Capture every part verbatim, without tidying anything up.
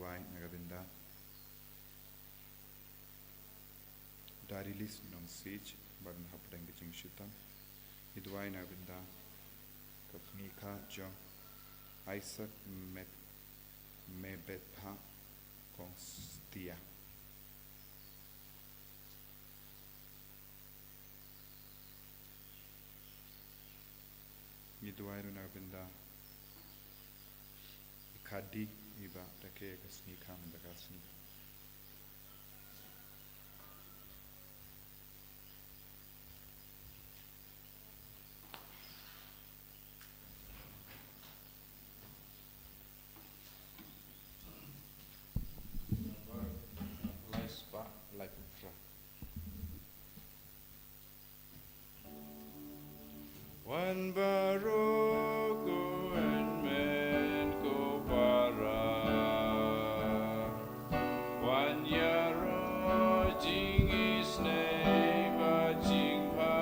Duwai na ka bynta Darilis Nongsiej, ba don hapdeng ka jingshitom. Ngi duwai na ka bynta ka pyrthei jong Isaac Met Mebetha Kongstia. Ngi duwai ruh na ka bynta i Khadi, iba da kei ka sngi kham da ka sngi. Lai spah laiphew phra. Wan baroh ko hynmen ko para, wan ïaroh jingisynei bad jingbha,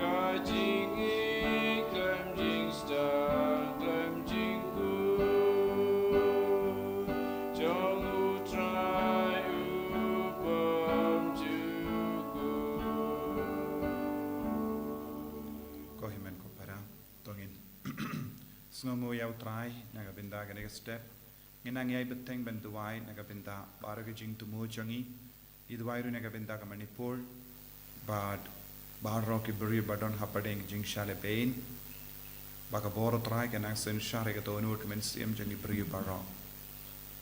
ka jingïeit khlem jingstad khlem jingkhuid jong U Trai u bymjukut. Ko hynmen ko para, to ngin sngewnguh ïa U Trai na ka bynta kane ka step. Ngin nang ïai bteng ban duwai na ka bynta baroh ki jingthmu jong ngi. Ngi duwai ruh na ka bynta ka Manipur bad baroh ki briew ba don hapdeng ka jingshah lehbeiñ, ba ka bor U Trai kan nang synshar ïa kato kato ka mynsiem jong ki briew baroh.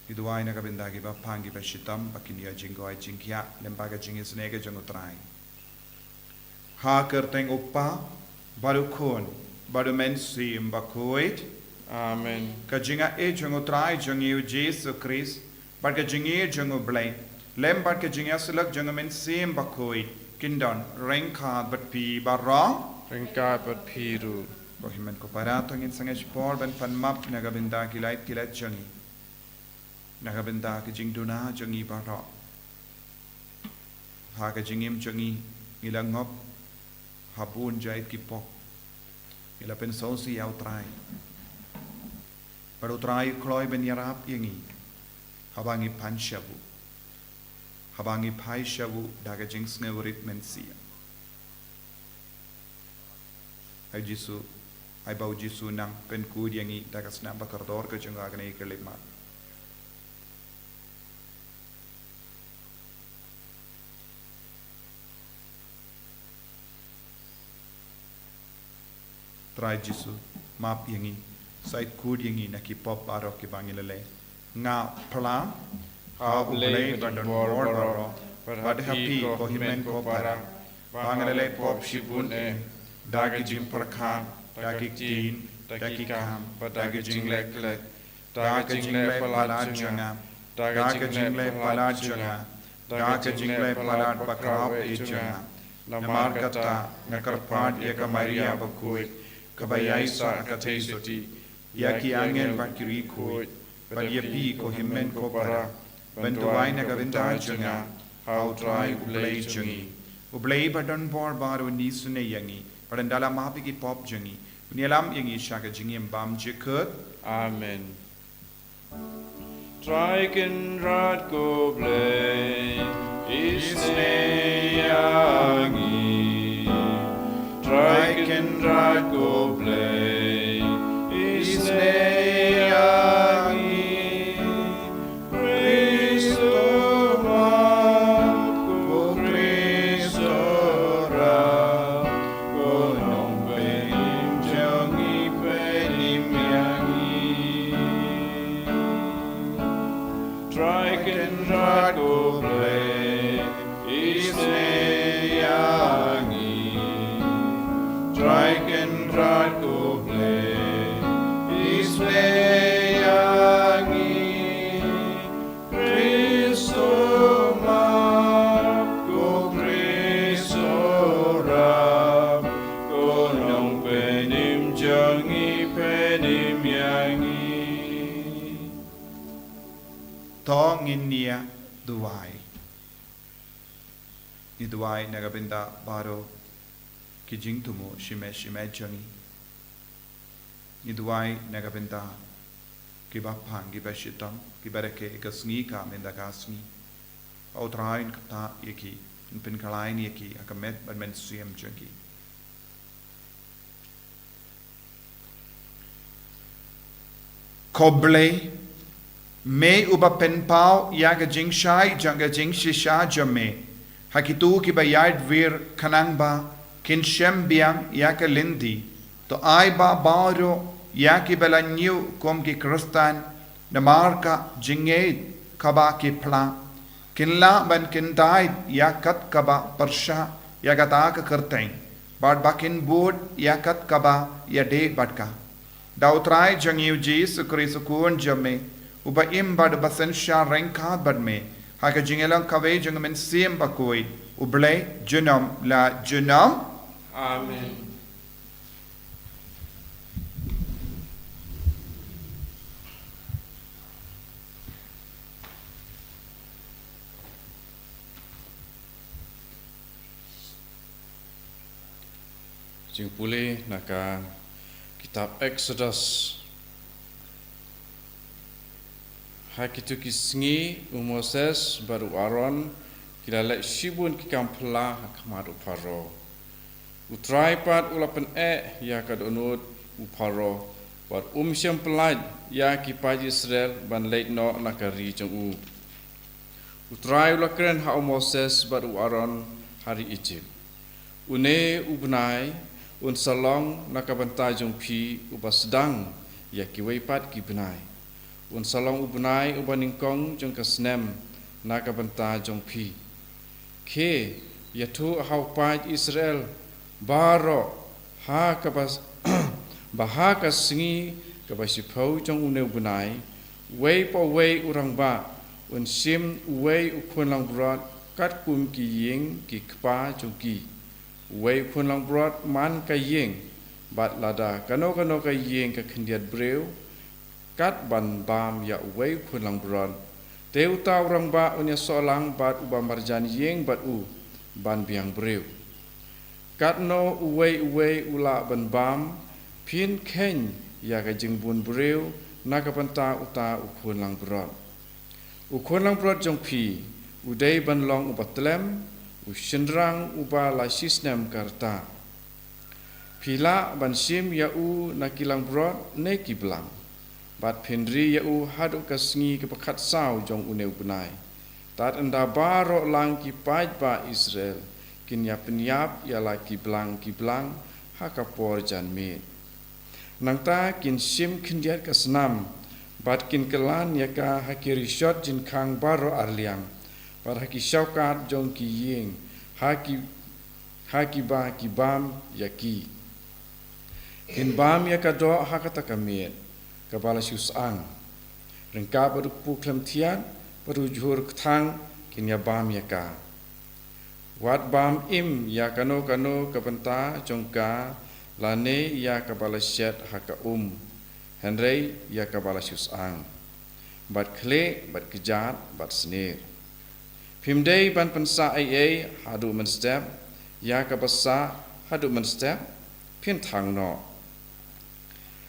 Ngi duwai na ka bynta kiba pang kiba shitom, ba kin ïoh jingkoit jingkhiah lem bad ka jingisynei ka jong U Trai. Ha ka kyrteng U Kpa bad U Khun bad U Mynsiem Bakhuid. Amen. Ka jingaiei jong U Trai jong ngi U Jisu Khrist bad ka jingïeit jong U Blei lem bad ka jingïasyllok jong U Mynsiem Bakhuid kin don ryngkat bad phi baroh. Ryngkat bad phi ruh. Ko hynmen ko para, to ngin sangeh por ban pan map na ka bynta ki lait ki lait jong ngi, na ka bynta ki jingduna jong ngi baroh. Ha ka jingim jong ngi, ngi la ngop ha bun jait ki pop. Ngi la pynsngewsih ïa U Trai, bad U Trai u kloi ban ïarap ïa ngi haba ngi pan sha U, haba ngi phai sha U da ka jingsngewrit mynsiem. Ai Jisu, ai ba U Jisu un nang pynkhuid ïa ngi da ka snam ba kordor ka jong U ha kane ka khyllipmat. Trai Jisu, map ïa ngi, sa ïakhuid ïa ngi na ki pop baroh kiba ngi la leh. Nga phla ha U Blei ba don bor baroh, bad ha phi ko hynmen ko para, ba nga la leh pop shibun eh, da ki jingpyrkhat, da ki ktien, da ki kam, bad da ki jingleh klet, da ka jingleh palat jong nga, da ka jingleh palat jong nga, da ka jingleh palat bakhraw eh jong nga. Namar kata nga kyrpad ïa ka Maria Bakhuid, kaba ïaisah ka theisotti, ïa ki angel bad ki riewkhuid, bad ïa phi ko hynmen ko para, ban duwai na ka bynta jong nga ha U Trai U Blei jong ngi. U Blei ba don bor baroh un isynei ïa ngi, bad un da la map ïa ki pop jong ngi, un ïalam ïa ngi sha ka jingim bymjukut. Amen. Trai Kynrad ko Blei, isynei ïa ngi. Trai Kynrad ko Blei, isynei ïa ngi. Khrist to map, ko Khrist to rah, ko Nongpynim jong ngi, pynim ïa ngi. Trai Kynrad ko Blei, isynei ïa ngi. Trai Kynrad ko Blei, isynei ïa ngi. Khrist to map, ko Khrist to rah, ko Nongpynim jong ngi, pynim ïa ngi. To ngin ïa duwai. Ngi duwai na ka bynta baroh ki jingthmu shimet shimet jong ngi. Ngi duwai na ka bynta Kiba phang, kiba shitom, kiba rakhe ka sngi ka mynta ka sngi. Ba U Trai un kyrteng ïa ki, un pynkhlaiñ ïa ki ha ka met bad mynsiem jong ki. Ko Blei, me uba pynpaw ïa ka jingshai jong ka jingshisha jong me ha kito kiba ïaid wir, khnang ba kin shem biang ïa ka lynti. To ai ba baroh ïa kiba la ñiew kum ki Khristan namar ka jingngeit kaba ki phla, kin lah ban kyntait ïa kat kaba pyrshah ïa kata ka kyrteng, bad ba kin bud ïa kat kaba ïadei bad ka. Da U Trai jong ngi U Jisu Khrist U Khun jong me, uba im bad uba synshar ryngkat bad me ha ka jingïalong kawei jong U Mynsiem Bakhuid, U Blei junom la junom. Amen. Jingpule na ka kitab Exodus. Ha kito ki sngi U Moses bad U Aaron ki la leh shibun ki kam phylla ha khmat U Pharaoh. U Trai pat u la pyneh ïa ka dohnud U Pharaoh, bad um shym pyllait ïa ki paid Israel ban leit noh na ka ri jong u. U Trai u la kren ha U Moses bad U Aaron ha ri Egypt. Une u bnai un sa long na ka bynta jong phi uba sdang ïa kiwei pat ki bnai. Un sa long u bnai uba nyngkong jong ka snem na ka bynta jong phi. Khie, ïathuh ha u paid Israel baroh, ha kaba, ba ha ka sngi kaba shiphew jong une u bnai, uwei pa uwei u rangbah un shim uwei u khun langbrot katkum ki ïing ki kpa jong ki. Uwei u khun langbrot man ka ïing, bad lada kano kano ka ïing ka khyndiat briew, kat ban bam ïa uwei u khun langbrot. Te uta u rangbah un ïasoh lang bad uba marjan ïing bad u ban biang briew. Katno uwei uwei u lah ban bam, phin kheiñ ïa ka jingbun briew na ka bynta uta u khun langbrot. U khun langbrot jong phi u dei ban long uba tlem, u shynrang uba la shisnem ka rta. Phi lah ban shim ïa u na ki langbrot ne ki blang, bad phin ri ïa u haduh ka sngi kaba khatsaw jong une u bnai. Tad ynda baroh lang ki paidbah Israel kin ïa pynïap ïa la ki blang ki blang ha ka por janmiet. Nangta kin shim khyndiat ka snam, bad kin kyllan ïa ka ha ki rishot jingkhang baroh arliang, bad ha ki shawkat jong ki ïing, ha ki, ha kiba ki bam ïa ki. Kin bam ïa ka doh ha kata ka miet kaba la shu syang. Ryngkat bad u kpu khlem thiat bad u jhur kthang kin ïa bam ïa ka. Wat bam im ïa kano kano ka bynta jong ka, lane ïa kaba la shet ha ka um, hynrei ïa kaba la shu syang, bad khlieh, bad kjat, bad snier. Phim dei ban pynsah ei ei haduh mynstep, ïa kaba sah haduh mynstep phin thang noh.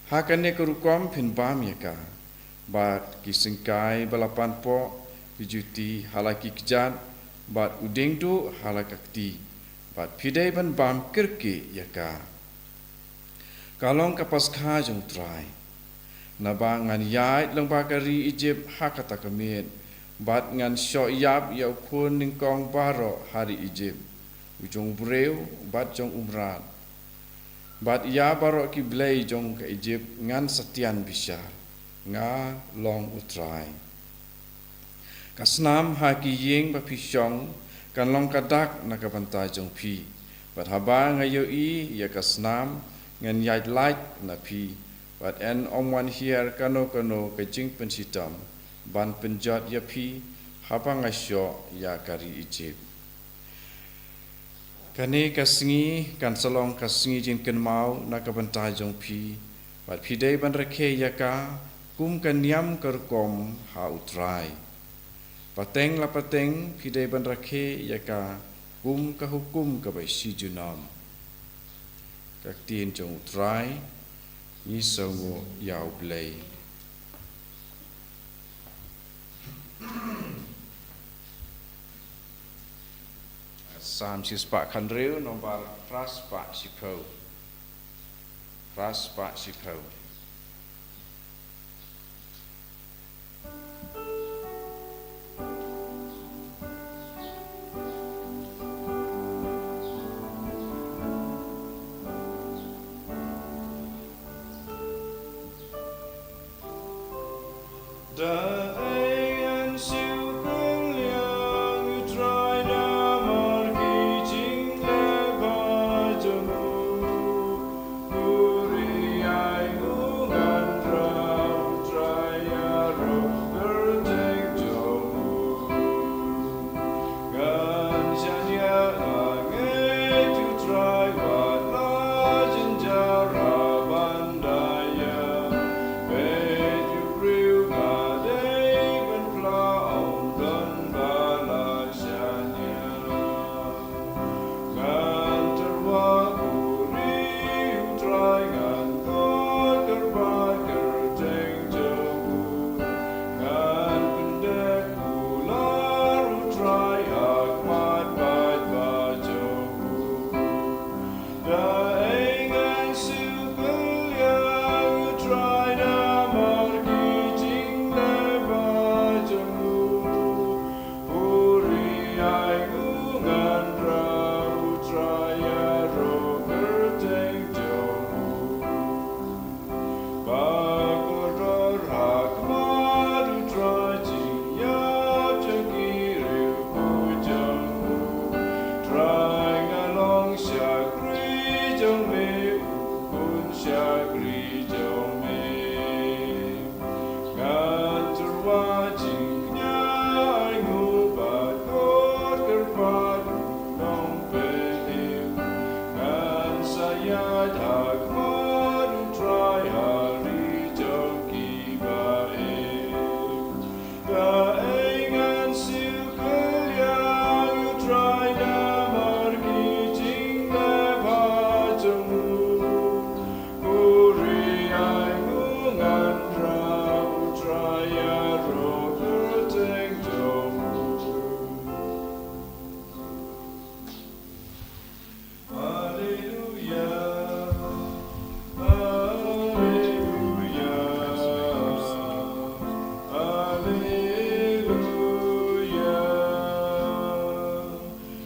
Ha kane ka rukom phin bam ïa ka, bad ki syngkai ba la pan poh, ki juti ha la ki kjat, bad u dieng duh ha la ka kti, bad phi dei ban bam kyrkieh ïa ka. Ka long ka Paskha jong U Trai. Naba ngan ïaid lyngba ka ri Egypt ha kata ka miet, bad ngan shoh ïap ïa u khun nyngkong baroh ha ri Egypt, u jong u briew bad jong u mrad. Bad ïa baroh ki blei jong ka Egypt ngan sa tian bishar. Nga long U Trai. Ka snam ha ki ïing ba phi shong kan long ka dak na ka bynta jong phi. Bad haba nga ïohi ïa ka snam, ngan ïaid lait na phi, bad yn ym wan hiar kano kano ka jingpynshitom ban pynjot ïa phi, haba nga shoh ïa ka ri Egypt. Kane ka sngi kan sa long ka sngi jingkynmaw na ka bynta jong phi, bad phi dei ban rakhe ïa ka kum ka niam ka rukom ha U Trai. Pateng la pateng phi dei ban rakhe ïa ka kum ka hukum kaba shi junom. Ka ktien jong U Trai. Ngi sngewnguh ïa U Blei. Salm shispah khathynriew, nombar phra spah shiphew. Phra spah shiphew.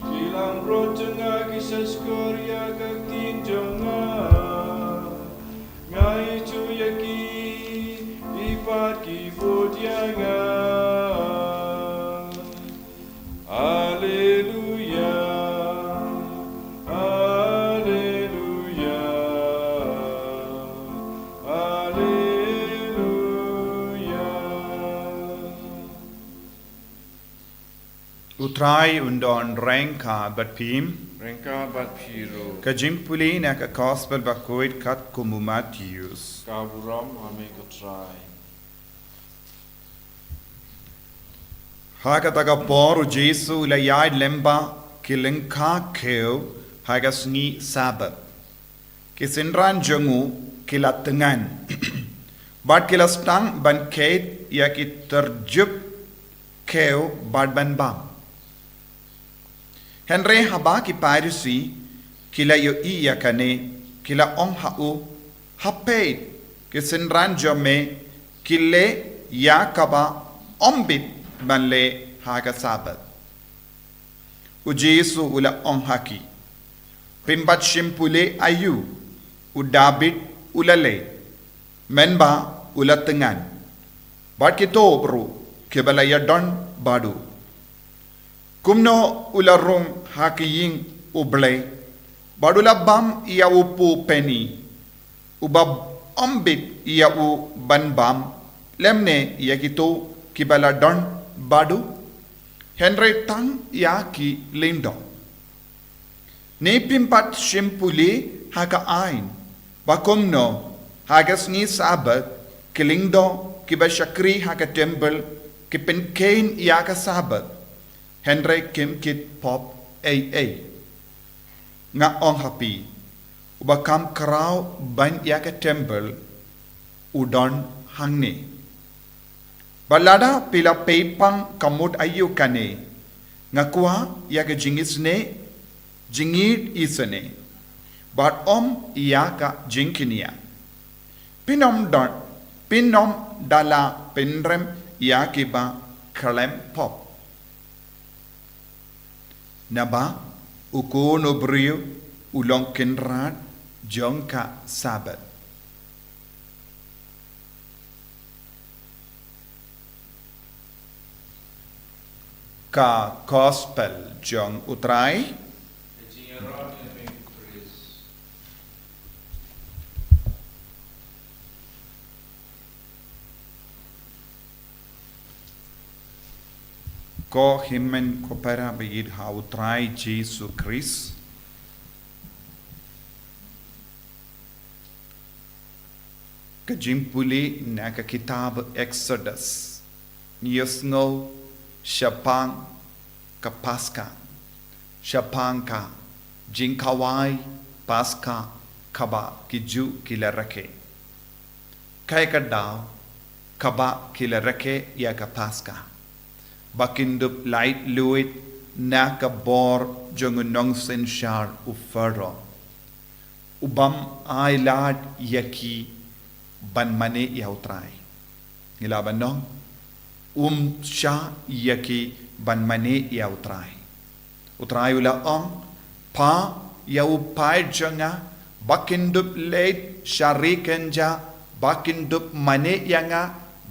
Ki langbrot jong nga ki sha shkor ïa ka ktien jong nga. Nga ïathuh ïa ki, ki pat ki bud ïa nga. Alleluia, alleluia, alleluia. U Trai un don ryngkat bad phi. Ryngkat bad phi ruh. Ka jingpule na ka Gospel bakhuid katkum u Mathaios. Ka burom ha me ko Trai. Ha kata ka por u Jisu u la ïaid lem bad ki lyngkha khiew ha ka sngi Sabbath. Ki synran jong u ki la thngan bad ki la sdang ban kheit ïa ki tyrjup khiew bad ban bam. Hynrei haba ki Pharisi ki la ïohi ïa kane, ki la ong ha u, ha phi, ki synran jong me ki leh ïa kaba ym bit ban leh ha ka Sabbath. U Jisu u la ong ha ki, phim pat shym pule aïu u Dabid u la leh, mynba u la thngan, bad kito ruh kiba la ïadon bad u. Kumno u la rung ha ka ïing U Blei, bad u la bam ïa u peni, uba ym bit ïa u ban bam, lymne ïa kito kiba la don bad u, hynrei tang ïa ki lyngdoh. Ne phim pat shym pule ha ka aiñ, ba kumno ha ka sngi Sabbath ki lyngdoh kiba shakri ha ka templ ki pynkheiñ ïa ka Sabbath, hynrei kim kit pop ei ei? Nga ong ha phi, uba kham khraw ban ïa ka templ u don hangne. Bad lada phi la peit pang ka mut aïu kane, nga kwah ïa ka jingisynei jingïeit isynei, bad ym ïa ka jingkñia. Phin ym don, phin ym da la pynrem ïa kiba khlem pop. Naba u Khun u briew u long Kynrad jong ka Sabbath. Ka Gospel jong u Trai. Ko hynmen ko para ba ïeit ha u Trai Jisu Khrist. Ka jingpule na ka kitab Exodus, ngi ïohsngew shaphang ka Paska, shaphang ka jingkhawai Paska kaba ki Jiw ki la rakhe. Kaei ka daw kaba ki la rakhe ïa ka Paska? Ba kin dup laitluid na ka bor jong u nongsynshar u Pharaoh, u bym ailad ïa ki ban mane ïa u Trai. Ngi lah ban ong, um shah ïa ki ban mane ïa u Trai. U Trai u la ong, pha ïa u paid jong nga, ba kin dup leit sha ri kynja, ba kin dup mane ïa nga,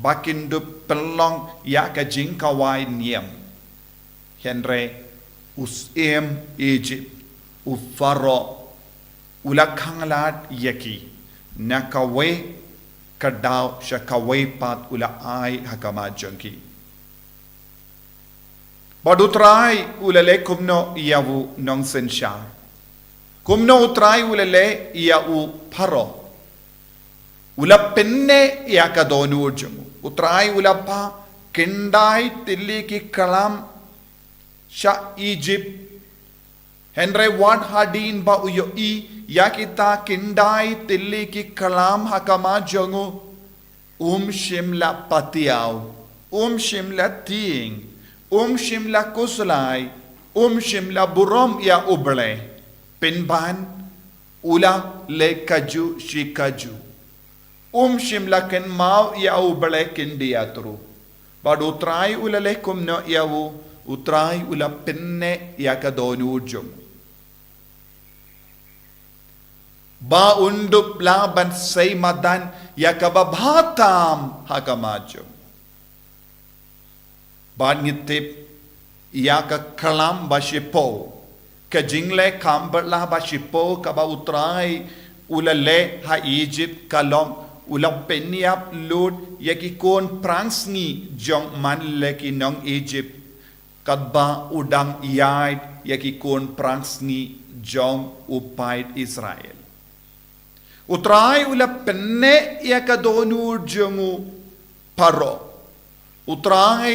ba kin dup pynlong ïa ka jingkhawai niam. Hynrei u syiem Egypt, u Pharaoh, u la khanglad ïa ki na kawei ka daw sha kawei pat u la ai ha khmat jong ki. Bad u Trai u la leh kumno ïa u nongsynshar? Kumno u Trai u la leh ïa u Pharaoh? U la pynneh ïa ka dohnud jong u. U Trai u la phah khyndai tylli ki khlam sha Egypt. Hynrei wat hadien ba u ïohi ïa kita khyndai tylli ki khlam ha khmat jong u, um shym la patiaw, um shym la tieng, um shym la khuslai, um shym la burom ïa U Blei. Pynban u la leh kajuh shi kajuh. Um shym la kynmaw ïa U Blei khyndiat ruh. Bad u Trai u la leh kumno ïa u? U Trai u la pynneh ïa ka dohnud jong u, ba un dup lah ban sei madan ïa kaba bha tam ha khmat jong u. Bad ngi tip ïa ka khlam ba shiphew, ka jingleh kham bylla ba shiphew kaba u Trai u la leh ha Egypt ka long, u la pynïap lut ïa ki khun prangsngi jong man la ki nong Egypt, katba u dang ïaid ïa ki khun prangsngi jong u paid Israel. U Trai u la pynneh ïa ka dohnud jong u Pharaoh. U Trai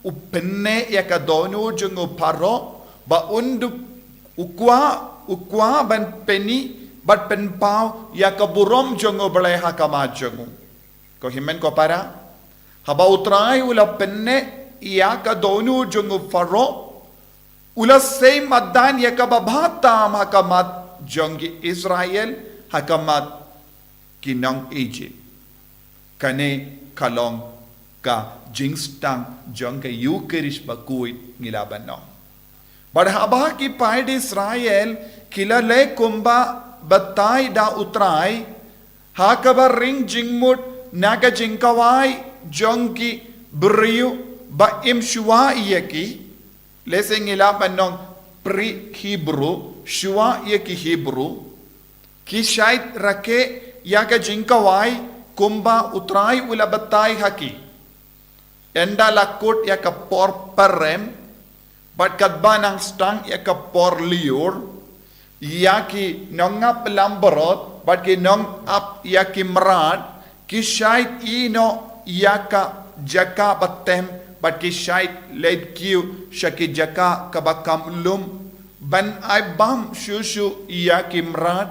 u pynneh ïa ka dohnud jong u Pharaoh, ba un dup, u kwah, u kwah ban pyni bad pynpaw ïa ka burom jong U Blei ha khmat jong u. Ko hynmen ko para, haba u Trai u la pynneh ïa ka dohnud jong u Pharaoh, u la sei madan ïa kaba bha tam ha khmat jong ki Israel, ha khmat ki nong Egypt. Kane ka long ka jingstad jong ka Ïukharist bakhuid, ngi lah ban ong. Bad haba ki paid Israel ki la leh kumba batai da u Trai, ha kaba ring jingmut na ka jingkhawai jong ki briew ba im shuwa ïa ki, lehse ngi lah ban ong pre-Hebrew, shuwa ïa ki Hebrew, ki shait rakhe ïa ka jingkhawai kumba u Trai u la batai ha ki. Ynda la kut ïa ka por pharem, bad katba nang sdang ïa ka por lyiur, ïa ki nongap lambrot bad ki nongap ïa ki mrad, ki shait ïehnoh ïa ka jaka ba them, bad ki shait leit kiew sha ki jaka kaba kham lum, ban ai bam shuh shuh ïa ki mrad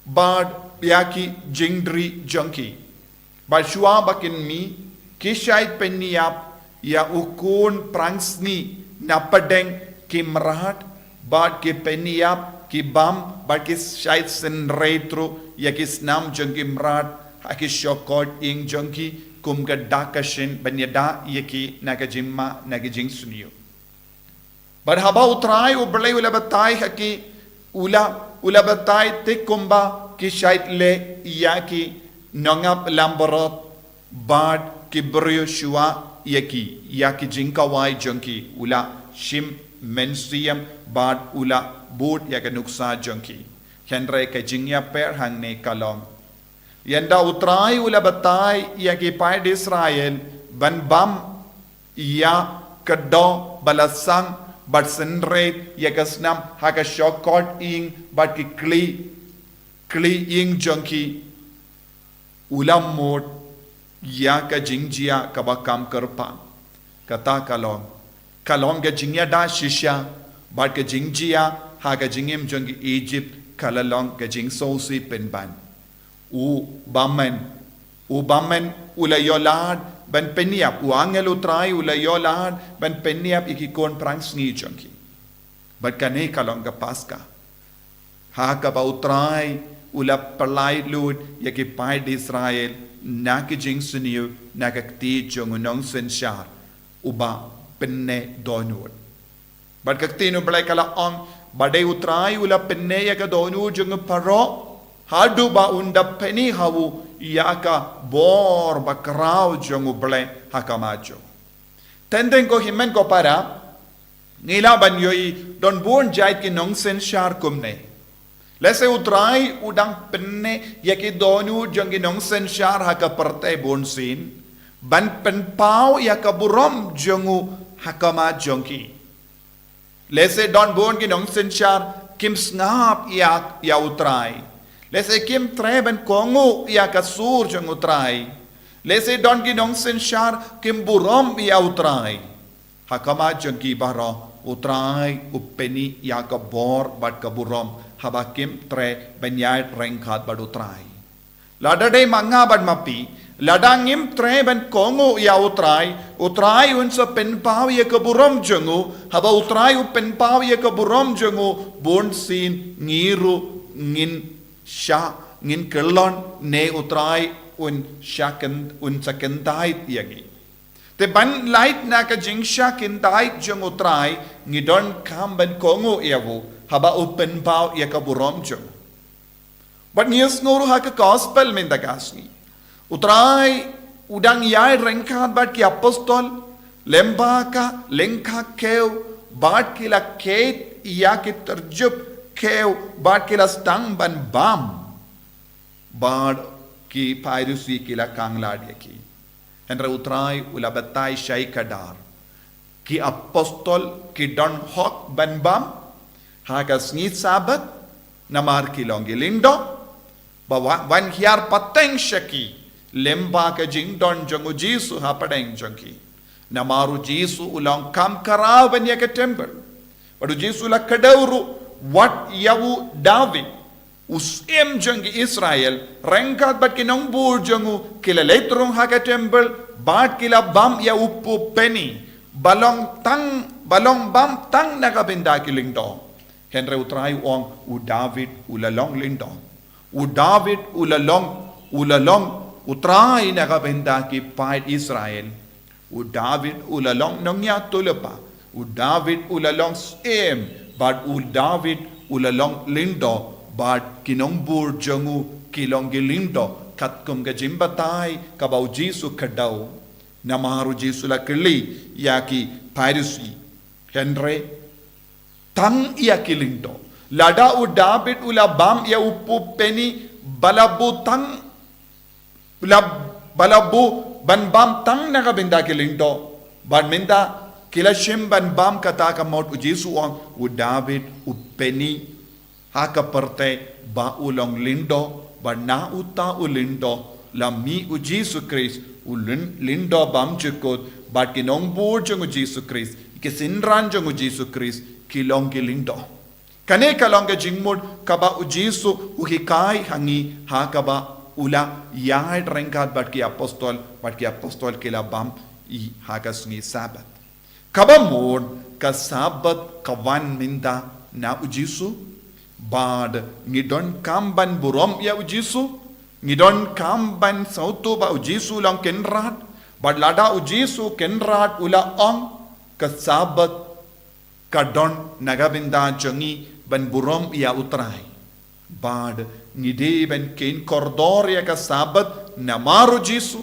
bad ïa ki jingdri jong ki. Bad shuwa ba kin mih, ki shait pynïap ïa u khun prangsngi na pdeng ki mrad, bad ki pynïap, ki bam, bad ki shait synreit ruh ïa ki snam jong ki mrad ha ki shongkot ïing jong ki, kum ka dak ka shin ban ïada ïa ki na ka jingma, na ka jingsniew. Bad haba U Trai U Blei u la batai ha ki, u la, u la batai te kumba ki shait leh ïa ki nongap langbrot bad ki briew shuwa ïa ki, ïa ki jingkhawai jong ki, u la shim mynsiem bad u la bud ïa ka nuksa jong ki. Hynrei ka jingïapher hangne ka long, ynda U Trai u la batai ïa ki paid Israel ban bam ïa ka doh ba la sang bad synreit ïa ka snam ha ka shongkot ïing bad ki khlieh, khlieh ïing jong ki, u la mut ïa ka jingjia kaba kham kyrpang. Kata ka long, ka long ka jingïada shisha bad ka jingjia ha ka jingim jong ki Egypt ka la long ka jingsngewsih pynban. U bymman, u bymman u la ïoh lad ban pynïap, u angel U Trai u la ïoh lad ban pynïap ïa ki khun phrangsngi jong ki. Bad kane ka long ka Paska ha kaba U Trai u la pynlait lut ïa ki paid Israel na ki jingsniew, na ka kti jong u nongsynshar uba pyneh dohnud. Bad ka ktien U Blei ka la ong, ba dei U Trai u la pyneh ïa ka dohnud jong u Pharaoh, haduh ba un da pyni ha u ïa ka bor bakhraw jong U Blei ha khmat jong u. Teng teng ko hynmen ko para, ngi lah ban ïohi don bun jait ki nongsynshar kumne. Lehse U Trai u dang pyneh ïa ki dohnud jong ki nongsynshar ha ka pyrthei bunsien ban pynpaw ïa ka burom jong u ha khmat jong ki. Lehse don bun ki nongsynshar kim sngap ïa, ïa U Trai. Lehse kim treh ban kohnguh ïa ka sur jong U Trai. Lehse don ki nongsynshar kim burom ïa U Trai. Ha khmat jong ki baroh U Trai u pyni ïa ka bor bad ka burom haba kim treh ban ïaid ryngkat bad U Trai. Lada dei ma nga bad ma phi, lada ngim treh ban kohnguh ïa U Trai, U Trai un sa pynpaw ïa ka burom jong u, haba U Trai u pynpaw ïa ka burom jong u, bunsien ngi ruh ngin shah, ngin kyllon ne U Trai un shah kyn-, un sa kyntait ïa ngi. Te ban lait na ka jingshah kyntait jong U Trai, ngi donkam ban kohnguh ïa u, haba u pynpaw ïa ka burom jong u. Bad ngi ïohsngew ruh ha ka gospel mynta ka sngi, U Trai u dang ïaid ryngkat bad ki apostol, lyngba ka lyngkha kiew, bad ki la kheit ïa ki tyrjup kiew, bad ki la sdang ban bam. Bad ki Pharisi ki la khang lad ïa ki. Hynrei U Trai u la batai shai kdar, ki apostol ki don hok ban bam ha ka sngi Sabbath, namar ki long ki lyngdoh, ba wa-, wan hiar pateng sha ki lyngba ka jingdon jong U Jisu hapdeng jong ki. Namar U Jisu u long kham khraw ban ïa ka temple. Bad U Jisu u la kdew ruh wat ïa u David, u syiem jong ki Israel, ryngkat bad ki nongbur jong u, ki la leit rung ha ka temple, bad ki la bam ïa u peni, ba long tang, ba long bam tang na ka bynta ki lyngdoh. Hynrei U Trai u ong, u David u la long lyngdoh. U David u la long, u la long U Trai na ka bynta ki paid Israel. U David u la long nongïathuhlypa. U David u la long syiem. Bad u David u la long lyngdoh. Bad ki nongbur jong u ki long ki lyngdoh. Katkum ka jingbatai kaba U Jisu kdew. Namar U Jisu la kylli ïa ki Pharisi. Hynrei tang ïa ki lyngdoh. Lada u David u la bam ïa u peni, ba la buh tang, la, ba la buh ban bam tang na ka bynta ki lyngdoh. Bad mynta ki la shim ban bam, kata ka mut U Jisu u ong, u David u peni ha ka pyrthei ba u long lyngdoh, bad na uta u lyngdoh la mih U Jisu Khrist, u lyn-, lyngdoh bymjukut, bad ki nongbur jong U Jisu Khrist, ki synran jong U Jisu Khrist, ki long ki lyngdoh. Kane ka long ka jingmut kaba U Jisu u hikai ha ngi ha kaba u la ïaid ryngkat bad ki apostol, bad ki apostol ki la bam ïa ha ka sngi Sabbath. Kaba mut ka Sabbath ka wan mynta na u Jisu, bad ngi donkam ban burom ïa u Jisu, ngi donkam ban sngewthuh ba u Jisu u long Kynrad, bad lada u Jisu Kynrad u la ong, ka Sabbath ka don na ka bynta jong ngi ban burom ïa u Trai. Bad ngi dei ban kheiñ kordor ïa ka Sabbath namar u Jisu.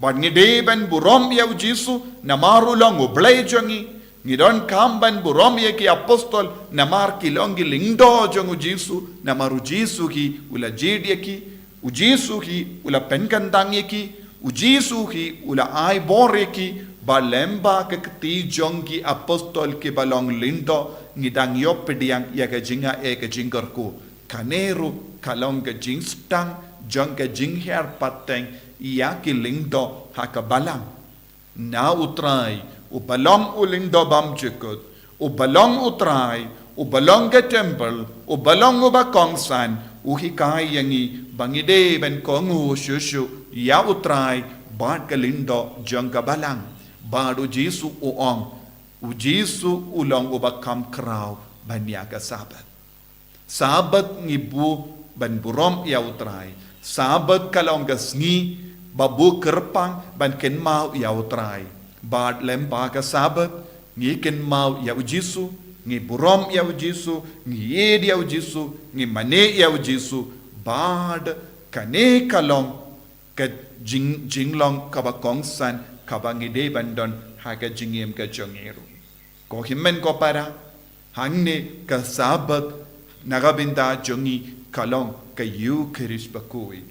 Bad ngi dei ban burom ïa u Jisu namar u long u Blei jong ngi. Ngi donkam ban burom ïa ki apostol namar ki long ki lyngdoh jong u Jisu, namar u Jisu hi u la jied ïa ki, u Jisu hi u la pynkyntang ïa ki, u Jisu hi u la ai bor ïa ki, ba lem bad ka kti jong ki apostol kiba long lyngdoh, ngi dang ïoh pdiang ïa ka jingaiei ka jingkyrkhu. Kane ruh ka long ka jingsdang jong ka jinghiar pateng ïa ki lyngdoh ha ka balang. Na u Trai, uba long u lyngdoh bymjukut, uba long u Trai, uba long ka templ, uba long uba kongsan, u hikai ïa ngi ba ngi dei ban kohnguh shuh shuh ïa u Trai bad ka lyngdoh jong ka balang. Bad u Jisu u ong, u Jisu u long uba kham khraw ban ïa ka Sabbath. Sabbath ngi buh ban burom ïa u Trai. Sabbath ka long ka sngi ba buh kyrpang ban kynmaw ïa u Trai. Bad lem bad ka Sabbath ngi kynmaw ïa u Jisu, ngi burom ïa u Jisu, ngi ïeit ïa u Jisu, ngi mane ïa u Jisu. Bad kane ka long ka jing, jinglong kaba kongsan kaba ngi dei ban don ha ka jingim ka jong ngi ruh. Ko hynmen ko para, hangne ka Sabbath na ka bynta jong ngi ka long ka Ïukharist bakhuid.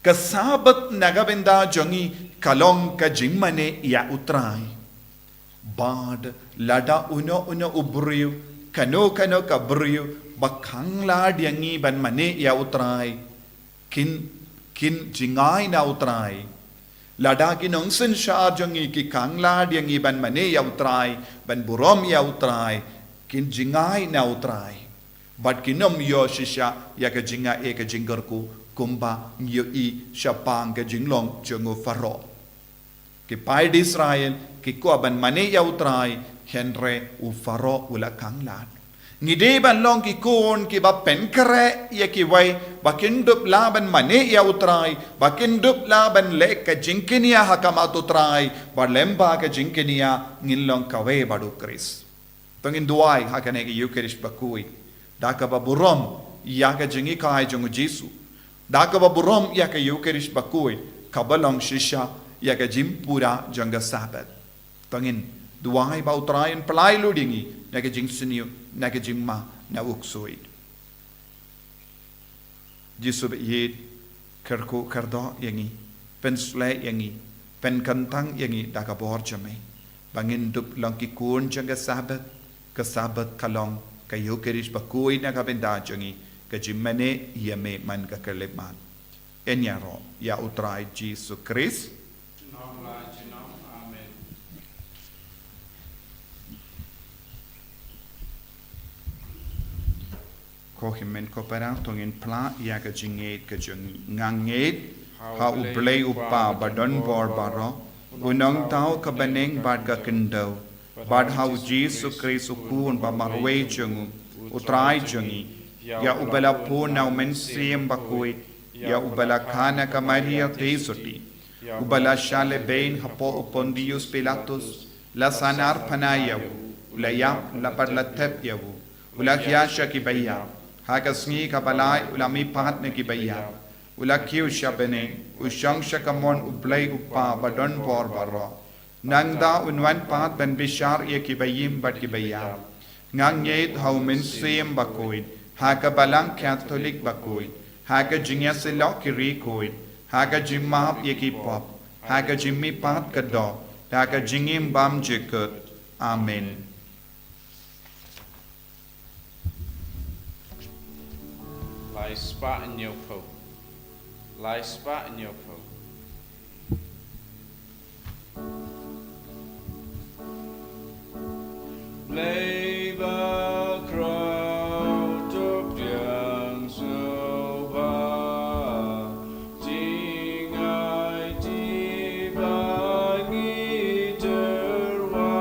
Ka Sabbath na ka bynta jong ngi ka long ka jingmane ïa u Trai. Bad lada uno uno u briew, kano kano ka briew ba khanglad ïa ngi ban mane ïa u Trai, kin, kin jngai na u Trai. Lada ki nongsynshar jong ngi ki khanglad ïa ngi ban mane ïa u Trai, ban burom ïa u Trai, kin jngai na u Trai. Bad kin ym ïoh shisha ïa ka jingaiei ka jingkyrkhu kumba ngi ïohi shaphang ka jinglong jong u Pharaoh. Ki paid Israel ki kwah ban mane ïa u Trai, hynrei u Pharaoh u la khanglad. Ngi dei ban long ki khun kiba pynkhreh ïa kiwei, ba kin dup lah ban mane ïa u Trai, ba kin dup lah ban leh ka jingkñia ha khmat u Trai, bad lem bad ka jingkñia ngin long kawei bad u Khrist. To ngin duwai ha kane ka Ïukharist bakhuid da kaba burom ïa ka jinghikai jong u Jisu, da kaba burom ïa ka Ïukharist bakhuid kaba long shisha ïa ka jingpura jong ka Sabbath. To ngin duwai ba u Trai un pynlait lut ïa ngi na ka jingsniew, na ka jingma, na u ksuid. Jisu ba ïeit, kyrkhu kyrdoh ïa ngi, pynshlei ïa ngi, pynkyntang ïa ngi da ka bor jong me, ba ngin dup long ki khun jong ka Sabbath. Ka Sabbath ka long ka Ïukharist bakhuid na ka bynta jong ngi, ka jingmane ïa me man ka khyllipmat. Yn ïaroh ïa u Trai Jisu Khrist. Amen. Ko hynmen ko para, to ngin phla ïa ka jingngeit ka jong ngi. Nga ngeit ha u Blei u Kpa ba don bor baroh, u nongthaw ka bneng bad ka khyndew, bad ha u Jisu Khrist u Khun ba marwei jong u, u Trai jong ngi, ïa uba la pun na u Mynsiem Bakhuid, ïa uba la kha na ka Maria Theisotti, uba la shah lehbeiñ hapoh u Pontius Pilatus, la sahnarphna ïa u, la ïap, la bad la thep ïa u, u la hiar sha kiba ïap, ha ka sngi kaba lai u la mihpat na kiba ïap, u la kiew sha bneng, u shong sha kamon u Blei u Kpa ba don bor baroh. Nangta un wan pat ban bishar ïa kiba im bad kiba ïap. Nga ngeit ha u Mynsiem Bakhuid, ha ka Balang Katholik bakhuid, ha ka jingïasyllok ki riewkhuid, ha ka jingmap ïa ki pop, ha ka jingmihpat ka doh, ha ka jingim bymjukut. Amen. Lai spah hynñiewphew. Lai spah hynñiewphew. Blei ba khraw to pdiang sngewbha, jngai ti ba ngi tyrwa.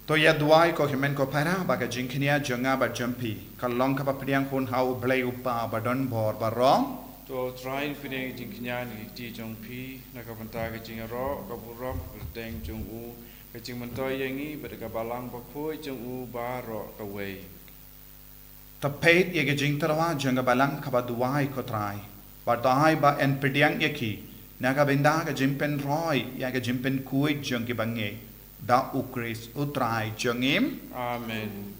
To ïa duwai ko hynmen ko para ba ka jingkñia jong nga bad jong phi ka long kaba pdiang hun ha U Blei U Kpa ba don bor baroh. To Trai, pdiang jingkñia na ki kti jong phi na ka bynta ka jingïaroh ka burom ka kyrteng jong u, ka jingmyntoi ïa ngi bad ka balang bakhuid jong u baroh kawei. To peit ïa ka jingtyrwa jong ka balang kaba duwai ko Trai, bad to ai ba yn pdiang ïa ki na ka bynta ka jingpynroi ïa ka jingpynkhuid jong ki bangeit, da U Khrist U Trai jong ngi. Amen.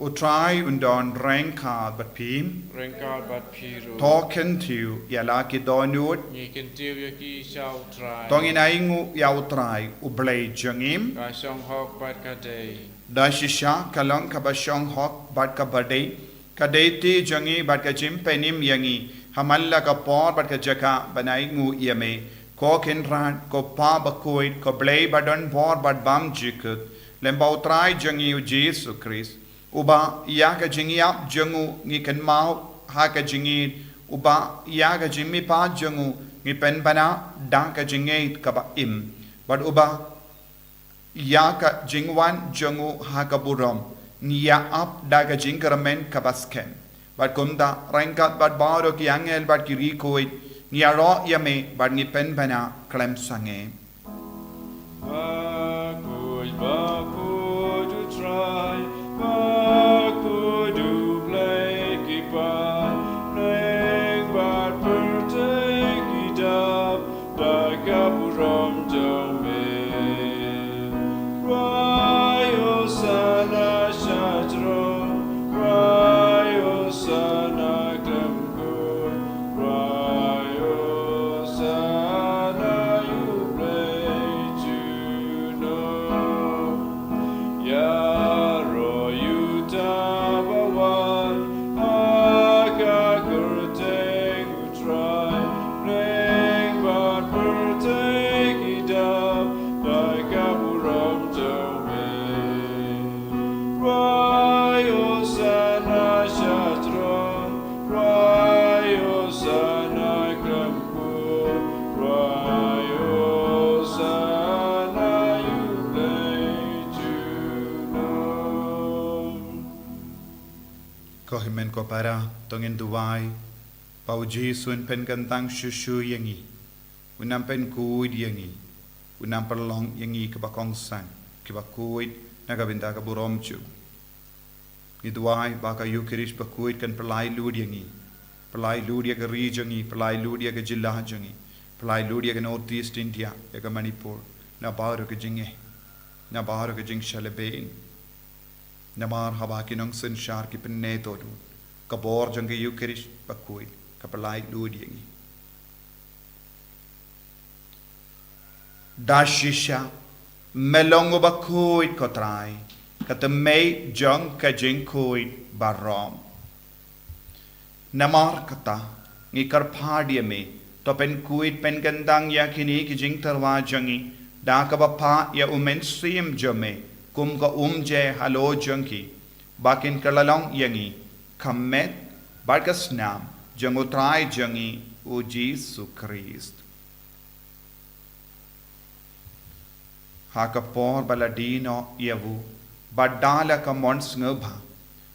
U Trai un don ryngkat bad phi. Ryngkat bad phi ruh. To kyntiew ïa la ki dohnud. Ngi kyntiew ïa ki sha U Trai. To ngin ainguh ïa U Trai U Blei jong ngi. Ka shong hok bad ka dei. Da shisha ka long kaba shong hok bad kaba dei, ka dei kti jong ngi bad ka jingpynim ïa ngi ha man la ka por bad ka jaka ban ainguh ïa me, ko Kynrad, ko Pa bakhuid, ko Blei ba don bor bad bymjukut, lem bad U Trai jong ngi U Jisu Khrist, uba ïa ka jingïap jong u ngi kynmaw ha ka jingïeit, uba ïa ka jingmihpat jong u ngi pynbna da ka jingngeit kaba im, bad uba ïa ka jingwan jong u ha ka burom ngi ïa ap da ka jingkyrmen kaba skhem. Bad kumta ryngkat bad baroh ki angel bad ki riewkhuid ngi ïaroh ïa me bad ngi pynbna khlem sangeh. Bakhuid, bakhuid U Trai, bakhuid U Blei ki paidbah, pyrthei ki dap da ka burom jong me. Rwai Hosana sha throne, rwai Hosana khlem kut, rwai Hosana ïa U Blei junom. Ïaroh ïa uta ba wan ha ka kyrteng U Trai, bneng bad pyrthei ki dap da ka burom jong me. Rwai Hosana sha throne, rwai Hosana khlem kut, rwai Hosana ïa U Blei junom. Ko hynmen ko para, to ngin duwai ba U Jisu un pynkyntang shuh shuh ïa ngi, un nang pynkhuid ïa ngi, un nang pynlong ïa ngi kiba kongsan, kiba khuid na ka bynta ka burom jong u. Ngi duwai ba ka Eukharist bakhuid kan pynlait lut ïa ngi, pynlait lut ïa ka ri jong ngi, pynlait lut ïa ka jylla jong ngi, pynlait lut ïa ka North East India, ïa ka Manipur, na baroh ka jingeh, na baroh ka jingshah lehbeiñ. Namar haba ki nongsynshar ki pynithuh lut, ka bor jong ka Eukharist bakhuid ka pynlait lut ïa ngi. Da shisha me long uba khuid ko Trai, ka tymmen jong ka jingkhuid baroh. Namar kata ngi kyrpad ïa me, to pynkhuid pynkyntang ïa kine ki jingtyrwa jong ngi da kaba phah ïa U Mynsiem jong me kum ka umjai halor jong ki, ba kin kylla long ïa ngi ka met bad ka snam jong U Trai jong ngi U Jisu Khrist. Ha ka por ba la die noh ïa u, bad da la ka mon sngewbha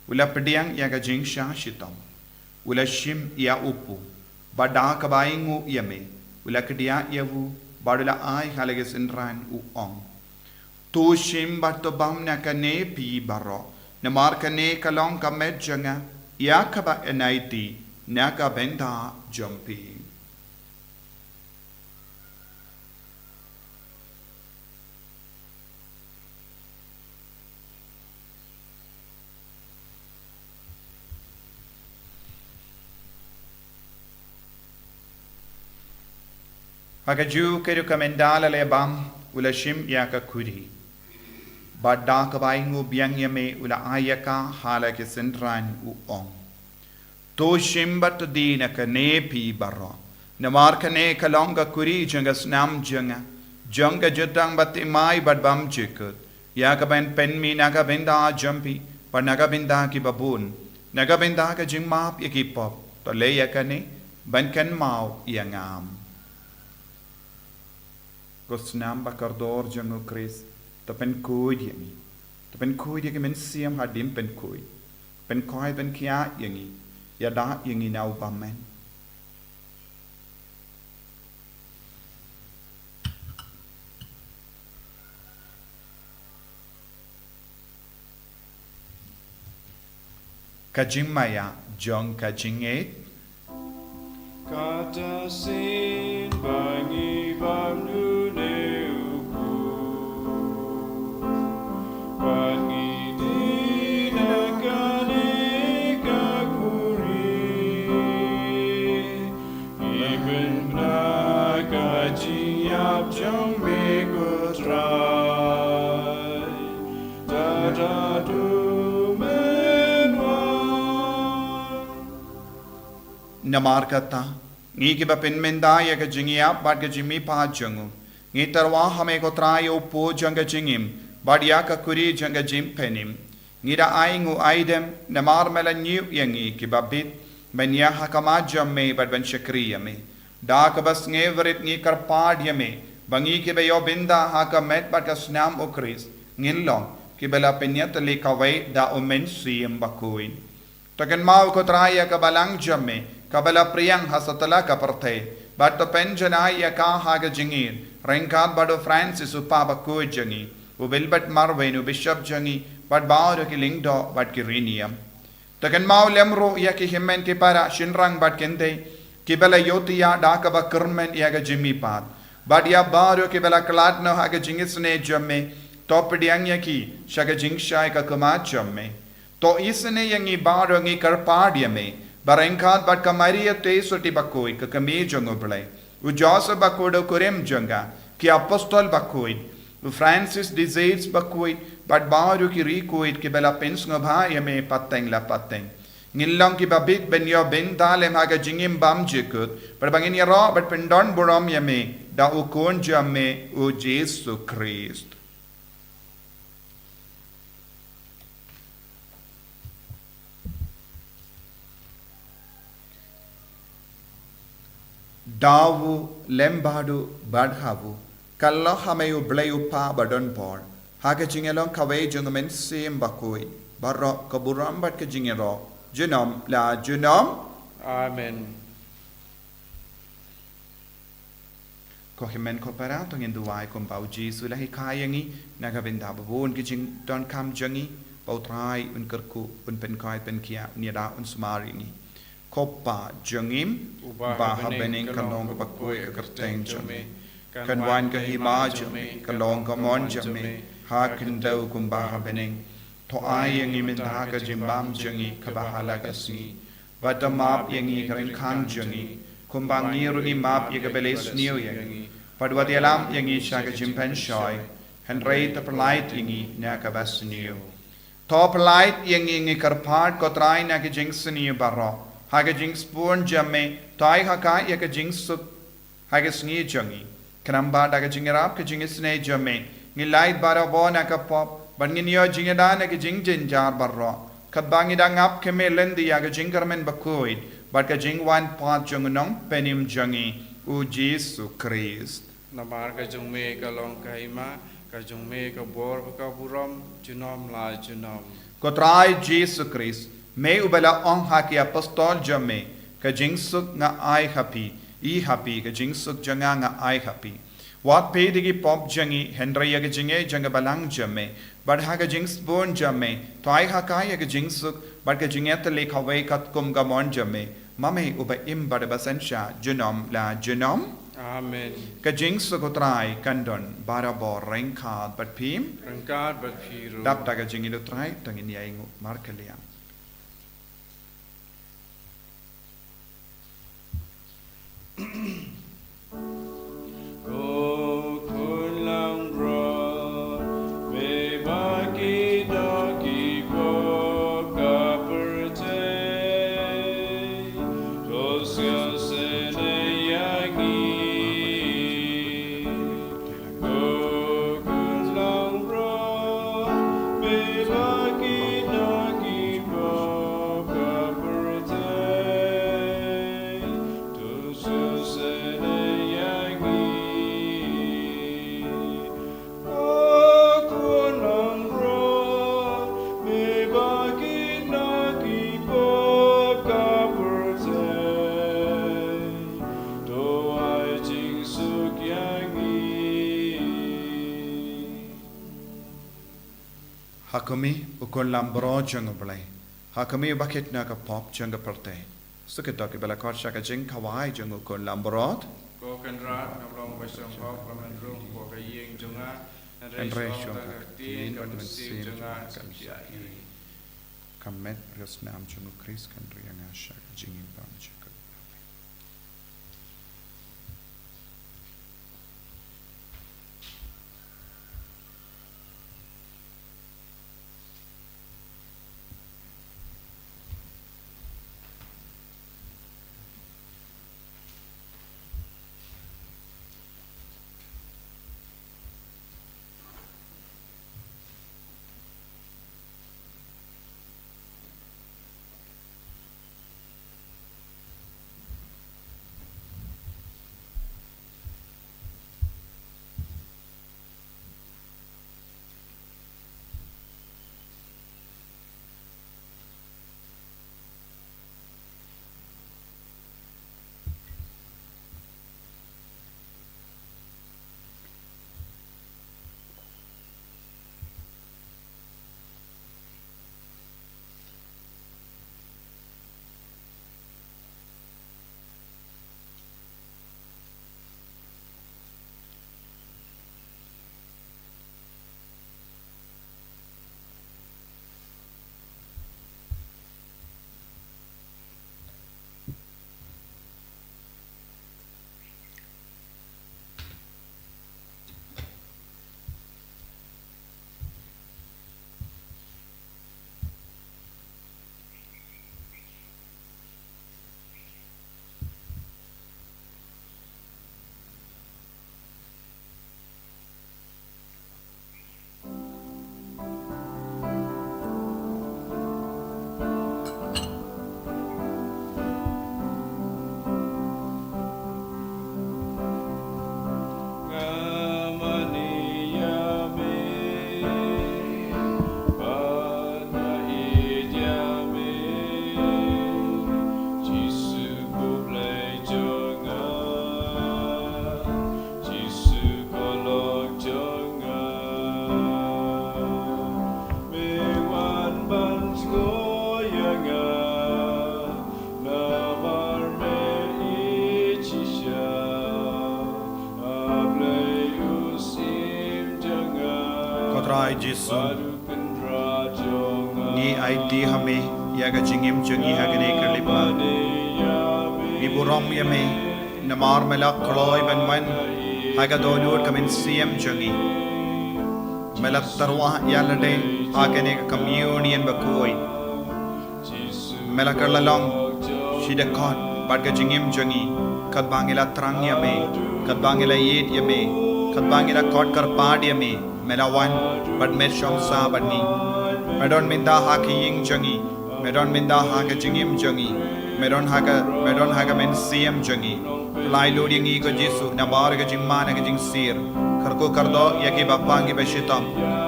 u la pdiang ïa ka jingshah shitom, u la shim ïa u kpu, bad da kaba ainguh ïa me u la kdiah ïa u, bad u la ai ha la ki synran, u ong: To shim bad to bam na kane phi baroh, namar kane ka long ka met jong nga, ïa kaba yn aiti na ka bynta jong phi. Ha kajuh ka rukom ynda la leh bam, u la shim ïa ka khuri, bad da kaba ainguh biang ïa me u la ai ïa ka ha la ki synran, u ong: To shim bad to die na kane phi baroh, namar kane ka long ka khuri jong ka snam jong nga, jong ka jutang bathymmai bad bymjukut, ïa kaba yn pynmih na ka bynta jong phi Bad na ka bynta kiba bun, na ka bynta ka jingmap ïa ki pop, to leh ïa kane ban kynmaw ïa nga. Ko snam ba kordor jong u Khrist, to pynkhuid ïa ngi. To pynkhuid ïa ki mynsiem hadien pynkhuid. Pynkhuid pynkhiah ïa ngi, ïada ïa ngi na u bymman. Ka jingmaïa jong ka jingngeit. Kata sien ba ngi bam dune u Kpu, bad ngi dih na kane ka khuri. Ngi pynbna ka jingïap jong me ko Trai, tad haduh men wan. Namar kata, ngi kiba pynmynta ïa ka jingïap bad ka jingmihpat jong u, ngi tyrwa ha me ko Trai ïa u puoh jong ka jingim, bad ïa ka khuri jong ka jingpynim. Ngi da ai ïa u aidem, namar me la ñiew ïa ngi kiba bit, ban ïaid ha khmat jong me bad ban shakri ïa me. Da kaba sngewrit ngi kyrpad ïa me, ba ngi kiba ïoh bynta ha ka met bad ka snam u Khrist, ngin long kiba la pynïatylli kawei da u Mynsiem Bakhuid. To kynmaw ko Trai ïa ka balang jong me, kaba la pdiang ha satlak ka pyrthei, bad to pynjanai ïa ka ha ka jingïeit, ryngkat bad u Francis u Kpa Bakhuid jong ngi, u Wilbert Marwein u Bishop jong ngi, bad baroh ki lyngdoh bad ki rieñïem. To kynmaw lem ruh ïa ki hynmen ki para shynrang bad kynthei, kiba la ïohthiah da kaba kyrmen ïa ka jingmihpat, bad ïa baroh kiba la khlad noh ha ka jingisynei jong me, to pdiang ïa ki sha ka jingshai ka khmat jong me. To isynei ïa ngi baroh, ngi kyrpad ïa me, ba ryngkat bad ka Maria te sotti bakhuid ka kmie jong u Blei, u Joseph bakhuid u kurim jong ka, ki apostol bakhuid, u Francis de Sales bakhuid, bad baroh ki riewkhuid kiba la pynsngewbha ïa me pateng la pateng, ngin long kiba bit ban ïoh bynta lem ha ka jingim bymjukut, bad ba ngin ïaroh bad pyndonburom ïa me da u Khun jong me u Jisu Khrist. Da u lem bad u bad ha u, kylla ha me u Blei u Kpa badonbor, ha ka jingïalong kawei jong u Mynsiem Bakhuid, baroh ka burom bad ka jingïaroh, junom la junom. Amen. Ko hynmen ko para, to ngin duwai kumba u Jisu u la hikai ïa ngi, na ka bynta ba bun ki jingdonkam jong ngi, ba u Trai un kyrkhu, un pynkhuid pynkhiah, un ïada, un sumar ïa ngi. Ko Pa jong ngi uba ha bneng, ka long kaba khuid ka kyrteng jong me. Kan wan ka hima jong me, kan long ka mon jong me, ha khyndew kumba ha bneng. To ai ïa ngi mynta ka jingbam jong ngi kaba ha la ka sngi. Bad to map ïa ngi ka ryngkang jong ngi, kumba ngi ruh ngi map ïa kiba leh sniew ïa ngi. Bad wat ïalam ïa ngi sha ka jingpynshoi, hynrei to pyllait ïa ngi na kaba sniew. To pyllait ïa ngi, ngi kyrpad ko Trai, na ka jingsniew baroh, ha ka jingsbun jong me, to ai ha ka ïa ka jingsuk ha ka sngi jong ngi. Khnang ba da ka jingïarap ka jingisynei jong me, ngin lait barabor na ka pop, bad ngin ïoh jingïada na ka jingjynjar baroh, katba ngi dang ap khmih lynti ïa ka jingkyrmen bakhuid bad ka jingwan pat jong u Nongpynim jong ngi, u Jisu Khrist. Namar ka jong me ka long ka hima, ka jong me ka bor bad ka burom, junom la junom. Ko Trai Jisu Khrist, me uba la ong ha ki apostol jong me, ka jingsuk nga ai ha phi, ïa phi ka jingsuk jong nga nga ai ha phi. Wat peit ïa ki pop jong ngi, hynrei ïa ka jingngeit jong ka balang jong me, bad ha ka jingsbun jong me, to ai ha ka ïa ka jingsuk bad ka jingïatylli kawei katkum ka mon jong me, ma me uba im bad uba synshar junom la junom. Amen. Ka jingsuk u Trai kan don barabor ryngkat bad phi. Ryngkat bad phi ruh. Dap da ka jingïeid u Trai, to ngin ïainguh markylliang. Ko khun langbrot, me ba ki doh ki pop ka pyrthei, to sngewsynei ïa ngi. Ko khun langbrot, me ba ki doh Kmie, u Khun Langbrot jong U Blei, ha kmie ba kit na ka pop jong ka pyrthei. Suk ïa ki ba la khot sha ka jingkhawai jong u Khun Langbrot. Ko Kynrad, ngam long ba shong hok ba men rung hapoh ka ïing jong nga, hynrei shu ong tang ka ktien, ka mynsiem jong nga kan shah ïa. Ka met bad ka snam jong U Khrist kan ri ïa nga sha ka jingim bymjukut. Jisu ko Blei jong nga, Jisu ko Lok jong nga, me wan ban jngoh ïa nga, namar me ïeit shisha, A Blei u Syiem jong nga. Ko Trai Jisu, ngi aiti ha me ïa ka jingim jong ngi ha kane ka khyllipmat. Ngi burom ïa me namar me la kloi ban wan ha ka dohnud ka mynsiem jong ngi. Me la tyrwa ïa lade ha kane ka communion bakhuid. Me la kylla long shi dkhot bad ka jingim jong ngi, katba ngi la thrang ïa me, katba ngi la ïeit ïa me, katba ngi la khot kyrpad ïa me. Me la wan bad me shong sah bad ngi. Me don mynta ha ka ïing jong ngi. Me don mynta ha ka jingim jong ngi. Me don ha ka, me don ha ka mynsiem jong ngi. Pynlait lut ïa ngi ko Jisu, namar ka jingman ka jingsir. Kyrkhu kyrdoh ïa kiba pang kiba shitom.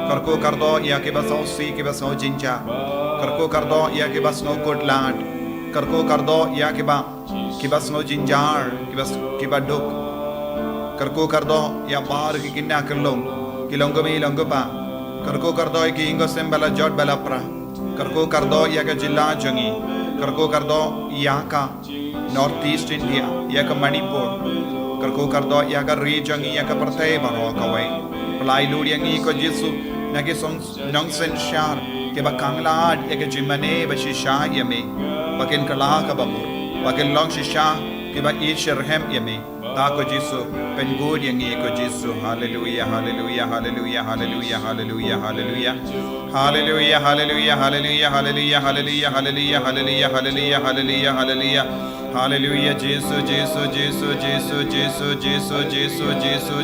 Kyrkhu kyrdoh ïa kiba sngewsih kiba sngew jynjar. Kyrkhu kyrdoh ïa kiba sngew kut lad. Kyrkhu kyrdoh ïa kiba, kiba sngew jynjar, kiba s-, kiba duk. Kyrkhu kyrdoh ïa baroh ki kynja ki long, ki long kmie long kpa. Kyrkhu kyrdoh ïa ki ïing ki sem ba la jot ba la pra. Kyrkhu kyrdoh ïa ka jylla jong ngi. Kyrkhu kyrdoh ïa ka North East India, ïa ka Manipur. Kyrkhu kyrdoh ïa ka ri jong ngi, ïa ka pyrthei baroh kawei. Pynlait lut ïa ngi ko Jisu, na ki song nongsynshar kiba khang lad ïa ka jingmane bashisha ïa me. Ba kin kylla kaba bun, ba kin long shisha kiba ïeit shitrhem ïa me. Ta ko Jisu, pynkhuid ïa ngi ko Jisu. Haleluia, haleluia, haleluia, haleluia, haleluia. Haleluia, haleluia, haleluia, haleluia, haleluia, haleluia, haleluia. Haleluia, Jisu, Jisu,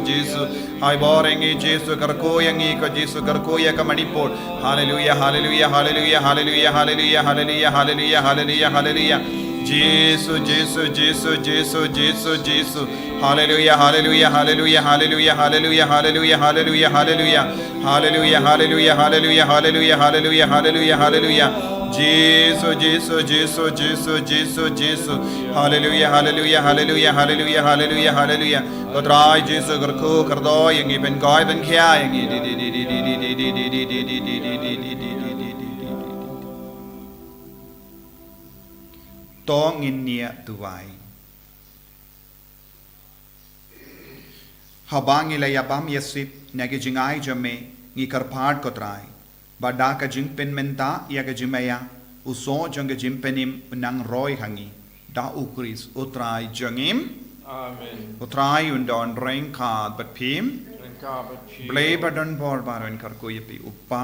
Jisu. Hai bor ïa ngi Jisu, kyrkhu ïa ngi ko Jisu, kyrkhu ïa ka Manipur. Haleluia, haleluia, haleluia, haleluia, haleluia, haleluia, haleluia, haleluia, haleluia. Jisu, Jisu, Jisu, Jisu, Jisu, Jisu. Haleluia, haleluia, haleluia, haleluia, haleluia, haleluia, haleluia, haleluia. Haleluia, haleluia, haleluia, haleluia, haleluia, haleluia, haleluia. Jisu, Jisu, Jisu, Jisu, Jisu, Jisu. Haleluia, haleluia, haleluia, haleluia, haleluia, haleluia. Ko Trai Jisu, kyrkhu kyrdoh ïa ngi, pynkoit pynkhia ïa ngi. Di, di, di, di, di, di, di, di, di, di, di, di, di, di, di, di, di, di. To ngin niah duwai. Haba ngi la ïabam ïasip na ki jingai jong me, ngi kyrpad ko Trai ba da ka jingpynmynta ïa ka jingmaïa, u soh jong ka jingpynim u nang roi ha ngi. Da u Khrist u Trai jong ngi. Amen. U Trai un don ryngkat bad phi. Ryngkat bad phi. Blei ba don bor baroh un kyrkhu ïa phi, u Kpa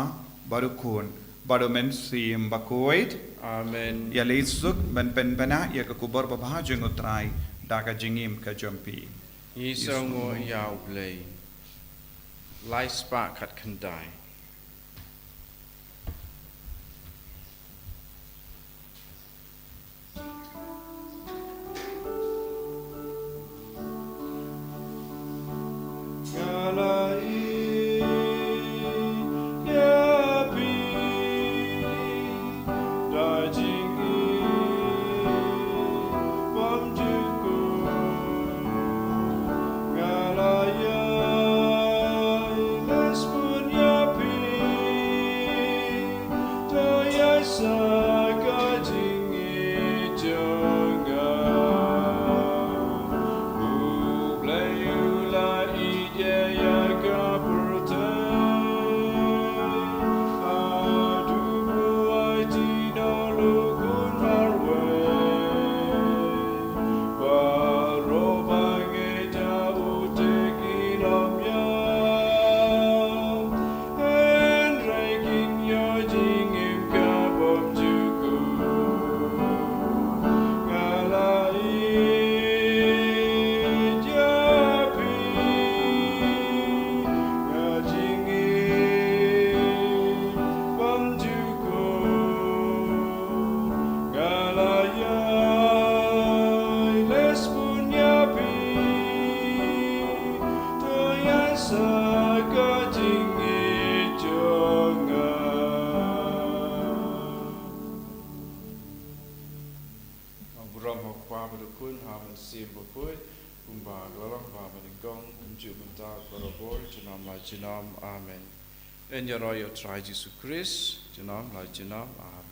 bad u Khun bad u Mynsiem Bakhuid. Amen. Ïa lei suk ban pynbna ïa ka khubor babha jong u Trai da ka jingim ka jong phi. Ngi sngewnguh ïa u Blei. Lai spah khatkhyndai. Burom ha u Kpa bad u Khun, ha u Mynsiem Bakhuid, kumba ka la long, ba nyngkong, kumjuh mynta, barabor, junom la junom. Amen. Ngin ïaroh ïa u Trai Jisu Khrist, junom la junom. Amen.